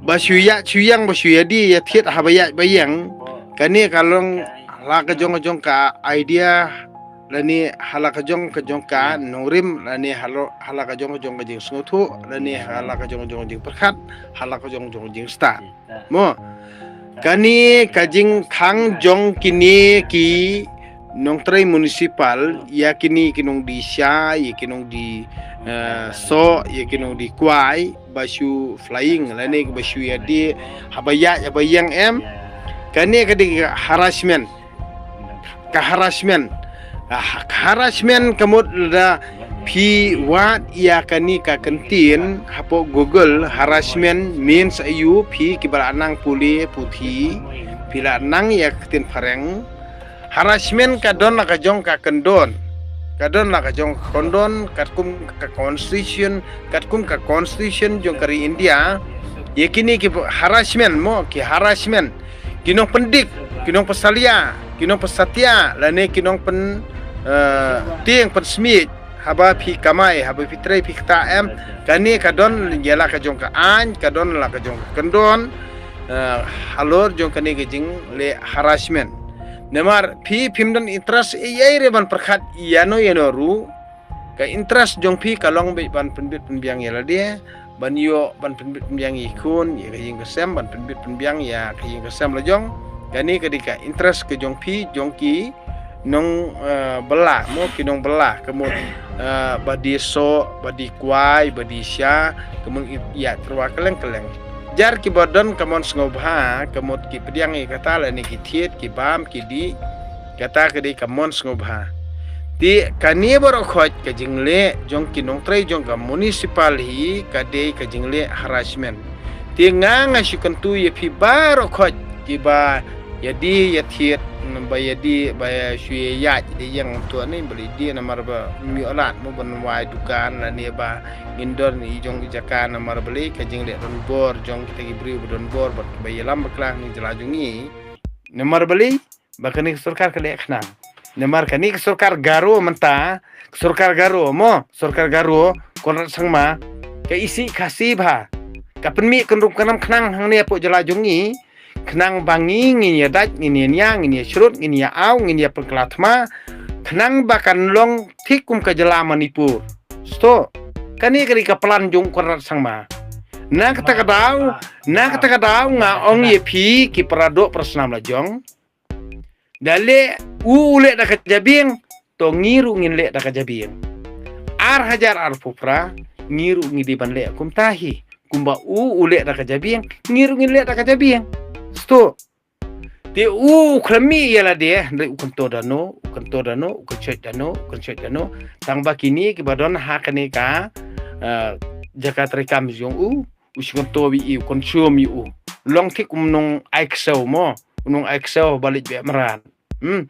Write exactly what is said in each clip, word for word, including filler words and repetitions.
ba shu ïaid shu ïeng, ba shu ïadie ïathied ha ba ïaid ba ïeng. Kane ka long ha la ka jong ka jong ka idea, lane ha la ka jong ka jong ka nongrim, lane ha lo-, ha la ka jong ka jong ka jingsngewthuh, lane ha la ka jong ka jong ka jingpyrkhat, ha la ka jong ka jong ka jingstad. Mo. Kane ka jingkhang jong kine ki nongtrei municipal, ïa kine ki nongdie sha, ïa ki nongdie, eh, soh, ïa ki nongdie kwai, ba shu flying, lane ba shu ïadie ha ba ïaid ha ba ïeng em. Kane ka dei ka harassment. Ka harassment. Ah, ka harassment ka mut lada phi wad ïa kane ka kyntien hapoh Google, harassment means aiu, phi kiba la nang pule puthi, phi la nang ïa ka ktien phareng. Harassment ka don la ka jong ka kyndon. Ka don la ka jong ka kyndon, katkum ka constitution, katkum ka constitution jong ka ri India. Ïa kine ki harassment mo, ki harassment. Ki nongpyndik, ki nongpynsalia, ki nongpynsatia, lane ki nongpyn, eh, tieng pynsmiej, haba phi kamai, haba phi trei phi ktah em, kane ka don ïa la ka jong ka aiñ, ka don la ka jong ka kyndon, eh, halor jong kane ka jingleh harassment. Namar phi phim don interest ei ei re ban pyrkhat ïano ïano ruh, ka interest jong phi ka long beit ban pynbit pynbiang ïa lade, ban ïoh ban pynbit pynbiang ïa i khun, ïa ka ïing ka sem, ban pynbit pynbiang ïa ka ïing ka sem la jong. Kane ka dei ka interest ka jong phi, jong ki nong, eh, bylla, mo, ki nongbylla, ka mut, eh, ba die soh, ba die kwai, ba die sha, ka mut ïa tyrwa kylleng kylleng. Jar kiba don ka mon sngewbha, ka mut ki pdiang ïa kata lane ki thied, ki bam, ki dih, kata ka dei ka mon sngewbha. Te kane baroh khoit ka jingleh jong ki nongtrei jong ka municipal hi ka dei ka jingleh harassment. Te nga nga shu kyntu ïa phi baroh khoit kiba ïadie ïathied, ba ïadie ba ïa shu ïaid ïa ïeng, to ne balei die, namar ba ym ïoh lad mo ban wai dukan lane ba ngin don i jong i jaka, namar balei ka jingleh donbor jong kita ki briew ba donbor bad kiba ïalam bakla ha ine i jylla jong ngi. Namar balei? Ba kane ka sorkar ka leh khnang. Namar kane ka sorkar Garo mynta, ka sorkar Garo mo, sorkar Garo, Conrad Sangma, ka isih Khasi bha. Ka pynmih kynrum kynram khnang hangne hapoh jylla jong ngi, khnang ba ngi ngin ïa dait, ngin ïa nia, ngin ïa shrut, ngin ïa aw, ngin ïa pynkylla thma, khnang ba kan long thik kum ka jylla Manipur. Sdang, kane ka dei ka plan jong Conrad Sangma. Na kata ka daw, na kata ka daw nga ong ïa phi ki para doh para snam la jong. Da leh u u leh da ka jabieng, to ngi ruh ngin leh da ka jabieng. Ar hajar arphew phra, ngi ruh ngi dei ban leh kumta hi. Kumba u u leh da ka jabieng, ngi ruh ngin leh da ka jabieng. Sdang. Te u u khlem mih ïa lade, hynrei u kynto da no, u kynto da no, u kynshoi da no, u kynshoi da no. Tang ba kine kiba don ha kane ka, eh, jaka treikam jong u, u shu kynto ïa u, u kynshum ïa u. Long thik kum u nong ai ksew mo, u nong ai ksew ba leit beh mrad. Hmm.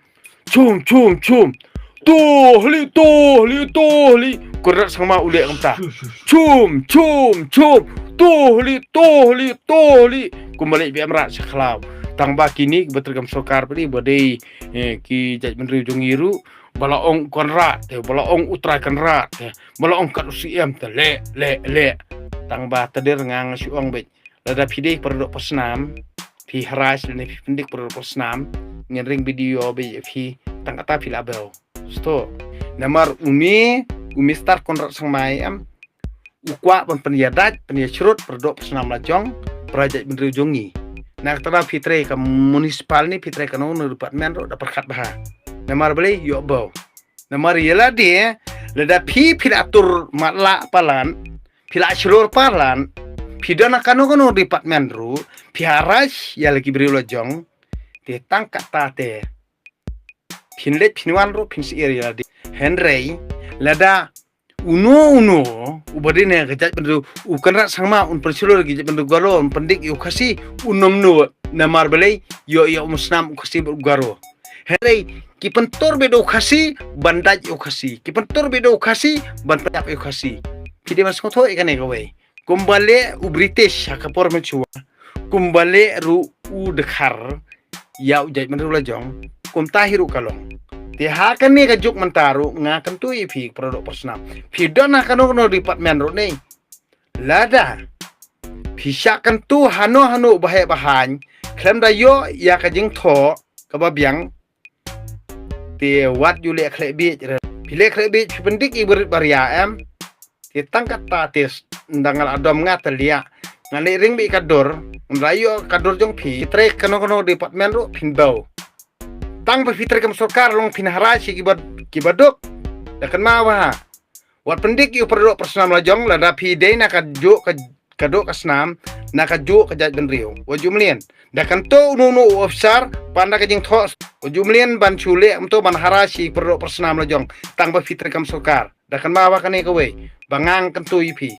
Chum, chum, chum. Tohli, tohli, tohli. Conrad Sangma u leh kumta. Chum, chum, chum. Tohli, tohli, tohli. Kumba leit beh mrad sha khlaw. Tang ba kine kiba treikam sorkar phi ba dei, eh, ki jaitbynriew jong ngi ruh, ba la ong u Conrad te, ba la ong u trai Conrad te, ba la ong kat u C M te, leh, leh, leh. Tang ba tadei nga nga shu ong beit. Lada phi dei para doh para snam, phi harass lane phi pyndik para doh para snam, ngin ring video beit ïa phi, tang kata phi la bew. Sdang. Namar une, u Mister Conrad Sangma em, u kwah ban pynïadait, pynïashrut para doh para snam la jong, para jaitbynriew jong ngi. Na kata phi trei ka municipal ne phi trei kano kano department ruh da pyrkhat bha. Namar balei, ïoh bew. Namar ïa lade, lada phi phi la tur matlah palat, phi la shlur palat, phi don ha kano kano department ruh, phi harass ïa la ki briew la jong, te tang kata te phin leit phin wan ruh phin syier ïa lade. Hynrei lada uno uno uba dei na ka jaitbynriew, u Conrad Sangma un pynshlur ïa ki jaitbynriew Garo, un pyndik ïa u Khasi, un ym nud, namar balei, ïoh ïa u mynsnam u Khasi bad u Garo. Hynrei ki pyntur beit da u Khasi ban dait ïa u Khasi, ki pyntur beit da u Khasi ban pynïap ïa u Khasi. Phi dei ban sngewthuh ïa kane kawei. Kumba leh u British ha ka por mynshuwa, kumba leh ruh u Dkhar ïa u jaitbynriew la jong, kumta hi ruh ka long. Te ha kane ka juk mynta ruh nga kyntu ïa phi para doh para snam, phi don ha kano kano department ruh ne, lada Phi shah kyntu hano hano baheh bahaiñ khlem da ïoh ïa ka jingthoh kaba biang. Te wat ju leh khleh biej re. Phi leh khleh biej phi pyndik ïa barit baria em. Te tang kata te s-, nda nga la dom nga te liah. Nga leh ring bad ka dur, nga la ïoh ka dur jong phi. Trei kano kano department ruh phin bew. Tang ba phi trei kum sorkar long phin hara shi kiba, kiba duk. Da kynmaw ba ha. Wat pyndik ïa u paradoh parasnam la jong lada phi dei na ka juk ka, ka doh ka snam, na ka juk ka jaitbynriew. Wat ju mlien. Da kan to uno uno u officer, pan da ka jingthoh, wat ju mlien ban shu leh kumto ban hara shi paradoh parasnam la jong. Tang ba phi trei kum sorkar. Da kynmaw ba kane kawei ba ngan kyntu ïa phi.